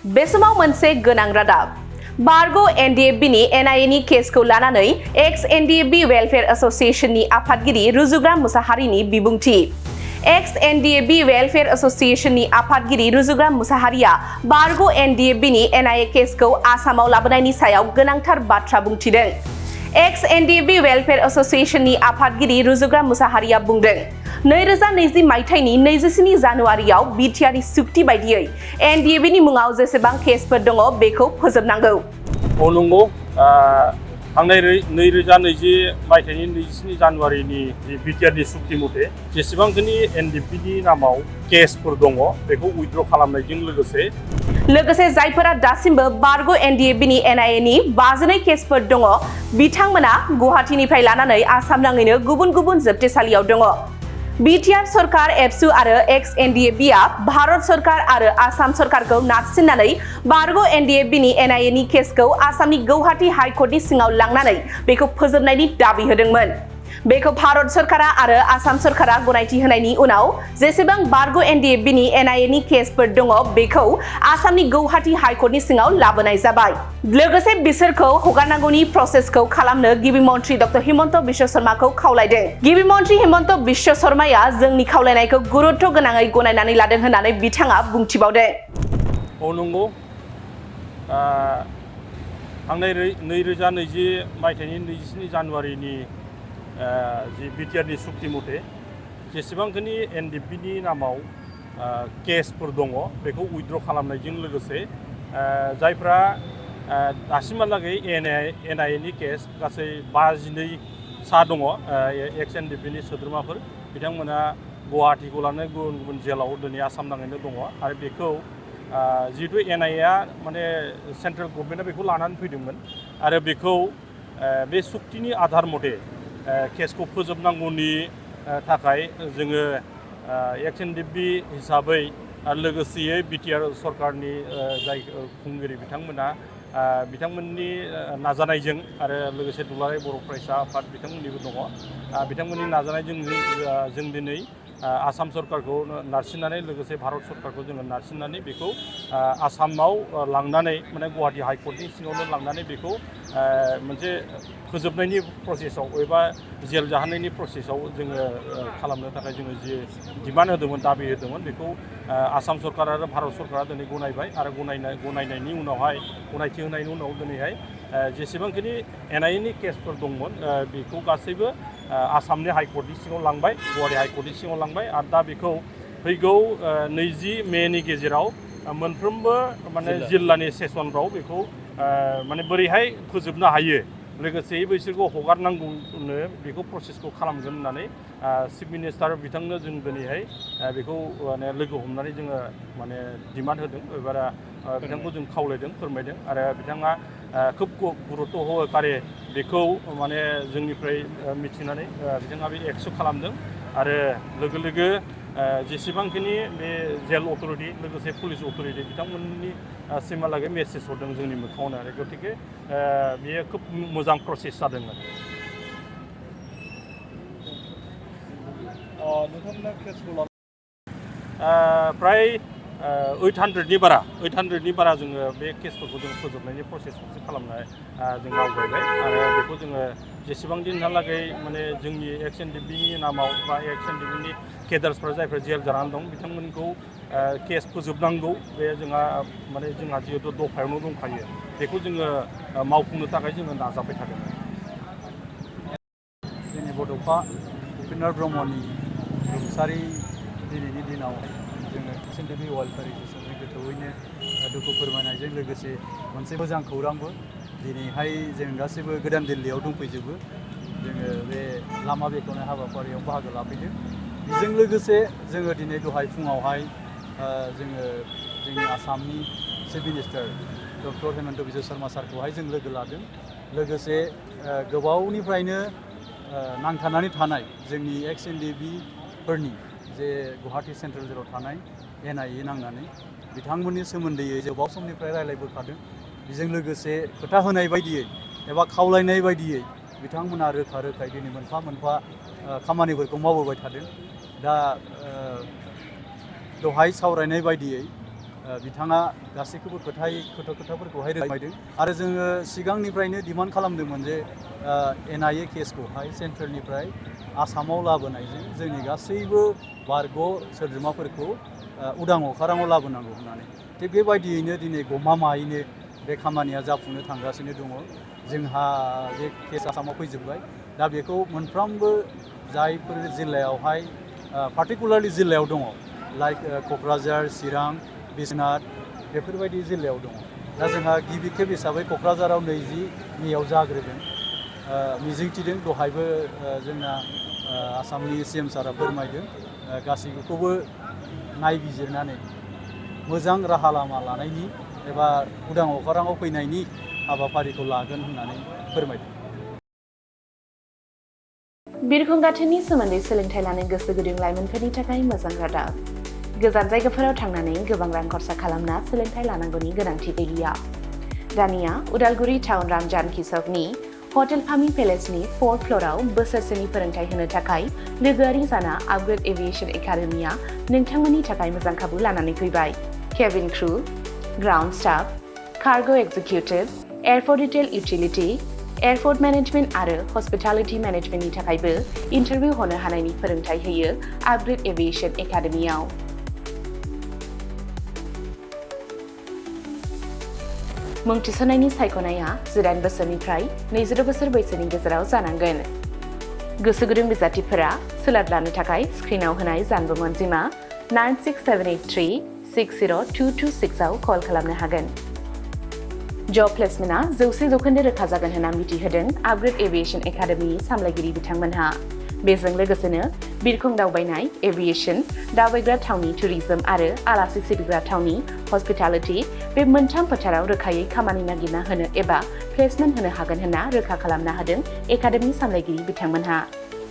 बे समाव मोनसे गोनां रादाब बारग' एनडिएफबीनि एनआईएनि केसखौ लानानै एक्स एनडिएफबी वेलफेयर एसोसिएशननि आफादगिरि रुजुग्रा मुसाहारिनि बिबुंथि एक्स एनडिएफबी वेलफेयर एसोसिएशननि आफादगिरि रुजुग्रा मुसाहारिया बारग' एनडिएफबीनि एनआईए केसखौ आसामाव लाबोनायनि सायाव गोनांथार बाथ्रा बुंथिदों। एक्स एनडिएफबी वेलफेयर एसोसिएशननि आफादगिरि रुजुग्रा मुसाहारिया बुंदों 2020 मायथाइनि 27 जानुवारियाव बिटिआरनि सुक्ति बायदियै एनडिएफबीनि मुङाव जेसेबां केसफोर दङ बेखौ फोजोबनांगौ। नंगौ थांनाय 2020 मायथाइनि 27 जानुवारिनि बिटिआरनि सुक्ति मथे जेसेबांखिनि एनडिएफबीनि नामाव केसफोर दङ बेखौ उइथड्र खालामनायजों लोगोसे जायफोरा दासिमबो बारग' एनडिएफबीनि एनआईएनि 52 केसफोर दङ बिथांमोना गुवाहाटीनिफ्राय लानानै आसाम नाङैनो गुबुन गुबुन जोबथेसालियाव दङ। बिटिआर सरकार एबसु आरो एक्स एनडिएफबीआ भारत सरकार आरो आसाम सरकारखौ नारसिननानै बारग' एनडिएफबीनि एनआईएनि केसखौ आसामनि गुवाहाटी हाइकर्टनि सिङाव लांनानै बेखौ फोजोबनायनि दाबि होदोंमोन। बेखौ भारत सरकारा आरो आसाम सरकारा गनायथि होनायनि उनाव जेसेबां बारग' एनडिएफबीनि एनआईएनि केसफोर दङ बेखौ आसामनि गुवाहाटी हाइकर्टनि सिङाव लाबोनाय जाबाय। लोगोसे बिसोरखौ हगारनांगौनि प्रसेसखौ खालामनो गिबि मन्थ्रि डक्टर हिमन्त बिश्व शर्माखौ खावलायदों। गिबि मन्थ्रि हिमन्त बिश्व शर्माया जोंनि खावलायनायखौ गुरुत्व गोनाङै गनायनानै लादों होननानै बिथाङा बुंथिबावदों। नंगौ थांनाय 2020 मायथाइनि 27 जानुवारिनि जि बिटिआरनि सुक्ति मथे जेसेबांखिनि एनडिएफबीनि नामाव केसफोर दङ बेखौ उइथड्र खालामनायजों लोगोसे जायफ्रा दासिमहालागै एनआईएनि केस गासै 52 दङ एक्स एनडिएफबीनि सोद्रोमाफोर बिथांमोना गुवाहाटीखौ लानानै गुबुन गुबुन जेलाव दिनै आसाम नाङैनो दङ आरो बेखौ जिहेतु एनआईएआ माने सेन्ट्रेल गभर्नमेन्टआ बेखौ लानानै फैदोंमोन आरो बेखौ बे सुक्तिनि आधार मथे केसखौ फोजोबनांगौनि थाखाय जोङो एक्स एनडिएफबी हिसाबै आरो लोगोसेयै बिटिआर सरकारनि जाय खुंगिरि बिथांमोननि नाजानायजों आरो लोगोसे दुलाराय बर' फरायसा आफाद बिथांमोननिबो दङ बिथांमोननि नाजानायजों जों दिनै आसाम सरकारखौ नारसिननानै लोगोसे भारत सरकारखौ जोङो नारसिननानै बेखौ आसामाव लांनानै माने गुवाहाटी हाइकर्टनि सिङावनो लांनानै बेखौ मोनसे फोजोबनायनि प्रसेसआव एबा जेल जाहोनायनि प्रसेसआव जोङो खालामनो थाखाय जोङो जि डिमान्ड होदोंमोन दाबि होदोंमोन बेखौ आसाम सरकार आरो भारत सरकारा दिनै गनायबाय आरो गनायनायनि उनावहाय गनायथि होनायनि उनाव दिनैहाय जेसेबांखिनि एनआईएनि केसफोर दंमोन बेखौ गासैबो आसामनि हाइकर्टनि सिङाव लांबाय गुवाहाटी हाइकर्टनि सिङाव लांबाय आरो दा बेखौ फैगौ 20 मेनि गेजेराव मोनफ्रोमबो माने जिल्लानि सेसनफ्राव बेखौ माने बोरैहाय फोजोबनो हायो लोगोसे बैसोरखौ हगारनांगौनो बेखौ प्रसेसखौ खालामगोन होननानै चिफ मिनिस्टार बिथांनो जों दिनैहाय बेखौ माने लोगो हमनानै जोङो माने डिमान्ड होदों एबा बिथांखौ जों खावलायदों फोरमायदों आरो बिथाङा खोब गुरुत्व होकारे बेखौ माने जोंनिफ्राय मिथिनानै बिथाङा बे एक्सेप्ट खालामदों आरो लोगो लोगो जेसेबांखिनि बे जेल अथरिटि लोगोसे पुलिस अथरिटि बिथांमोननि सिमहालागै मेसेज हरदों जोंनि मोखाङावनो आरो गतिके बेयो खोब मोजां प्रसेस जादों प्राय 800नि बारा जोङो बे केसफोरखौ जों फोजोबनायनि प्रसेस मोनसे खालामनाय जों आवगायबाय आरो बेखौ जोङो जेसेबां दिनहालागै माने जोंनि एक्स एनडिएफबीनि नामाव बा एक्स एनडिएफबीनि केडार्सफोरा जायफ्रा जेल जानानै दं बिथांमोनखौ केस फोजोबनांगौ बे जोंहा जिहेतु दफायावनो दंखायो बेखौ जोङो मावफुंनो थाखाय जोङो नाजाबाय थादों। जोंनि बड'फा उपेन्द्र ब्रह्मनि रुंसारि दिनैनि दिनाव जोङो एक्स एनडिएफबी वेलफेयर एसोसिएशननि गोथौयैनो दुखु फोरमायनायजों लोगोसे मोनसे मोजां खौरांबो दिनैहाय जों गासैबो गोदान दिल्लीयाव दंफैजोबो जोङो बे लामा बेखेवनाय हाबाफारियाव बाहागो लाफैदों। बेजों लोगोसे जोङो दिनै दहाय फुङावहाय जोङो जोंनि आसामनि chief minister doctor Himanta Biswa Sarma सारखौहाय जों लोगो लादों लोगोसे गोबावनिफ्रायनो नांथानानै थानाय जोंनि एक्स एनडिएफबीफोरनि जे गुवाहाटी सेन्ट्रेल जेलाव थानाय एनआईए नांनानै बिथांमोननि सोमोन्दै गोबाव समनिफ्राय रायलायबोखादों बेजों लोगोसे खोथा होनाय बायदियै एबा खावलायनाय बायदियै बिथांमोना रोखायै दिनै मोनफा मोनफा खामानिफोरखौ मावबोबाय थादों। दा दहाय सावरायनाय बायदियै बिथाङा गासैखौबो खोथाफोरखौहाय रोखायदों आरो जोङो सिगांनिफ्रायनो डिमान्ड खालामदोंमोन जे NIA केसखौहाय सेन्ट्रेलनिफ्राय आसामाव लाबोनायजों जोंनि गासैबो बारग' सोद्रोमाफोरखौ उदां अखाराङाव लाबोनांगौ होननानै थिग बेबायदियैनो दिनै गमामायैनो बे खामानिया जाफुंनो थांगासिनो दङ जोंहा बे केस आसामाव फैजोब्बाय दा बेखौ मोनफ्रोमबो जायफोर जिल्लायावहाय पार्टिकुलारलि जिल्लायाव दङ लाइक क'क्राझार चिरां बिश्वनाथ बेफोरबायदि जिल्लायाव दङ दा जोंहा गिबि खेब हिसाबै क'क्राझाराव 20 मेआव जाग्रोदों मिजिंथिदों दहायबो जोंना आसामनि CM सारा फोरमायदों गासैखौबो नायबिजिरनानै मोजां राहा लामा लानायनि एबा उदां अखाराङाव फैनायनि हाबाफारिखौ लागोन होननानै फोरमायदों। बिरखं गाथोननि सोमोन्दै सोलोंथाइ लानो गोसो गुदुं लाइमोनफोरनि थाखाय मोजां रादाब। गोजान जायगाफोराव थांनानै गोबां रां खरसा खालामना सोलोंथाइ लानांगौनि गोनांथि गैलिया। दानिया उदालगुरि टाउन रामजानकि सकनि हटेल फामि पेलेसनि 4th फ्ल'राव बोसोरसेनि फोरोंथाइ होनो थाखाय लोगोआरि जाना आपग्रेड एभिएशन एकाडेमिया नोंथांमोननि थाखाय मोजां खाबु लानानै फैबाय। Cabin crew, ground staff, cargo executive, airport retail utility, airport management आरो हस्पिटालिटी मेनेजमेन्टनि थाखायबो इन्टारभिउ होनो हानायनि फोरोंथाइ होयो आपग्रेड एभिएशन एकाडेमियाव। मुं थिसननायनि सायख'नाया 19 बोसोरनिफ्राय 22 बोसोर बैसोनि गेजेराव जानांगोन। गोसो गुदुं बिजाथिफोरा सोलाद लानो थाखाय स्क्रिनाव होनाय जानबुं अनजिमा 9678360226 आव कल खालामनो हागोन। जब प्लेसमेन्टआ 100% रोखा जागोन होनना मिथिहोदों आपग्रेड एभिएशन एकाडेमिनि सामलायगिरि बिथांमोनहा। बेजों लोगोसेनो बिरखं दावबायनाय, एभिएशन, दावबायग्रा थावनि टुरिजम आरो आलासि सिबिग्रा थावनि हस्पिटालिटी बे मोनथाम फोथाराव रोखायै खामानि नागिरना होनो एबा प्लेसमेन्ट होनो हागोन होनना रोखा खालामना होदों एकाडेमि सामलायगिरि बिथांमोनहा।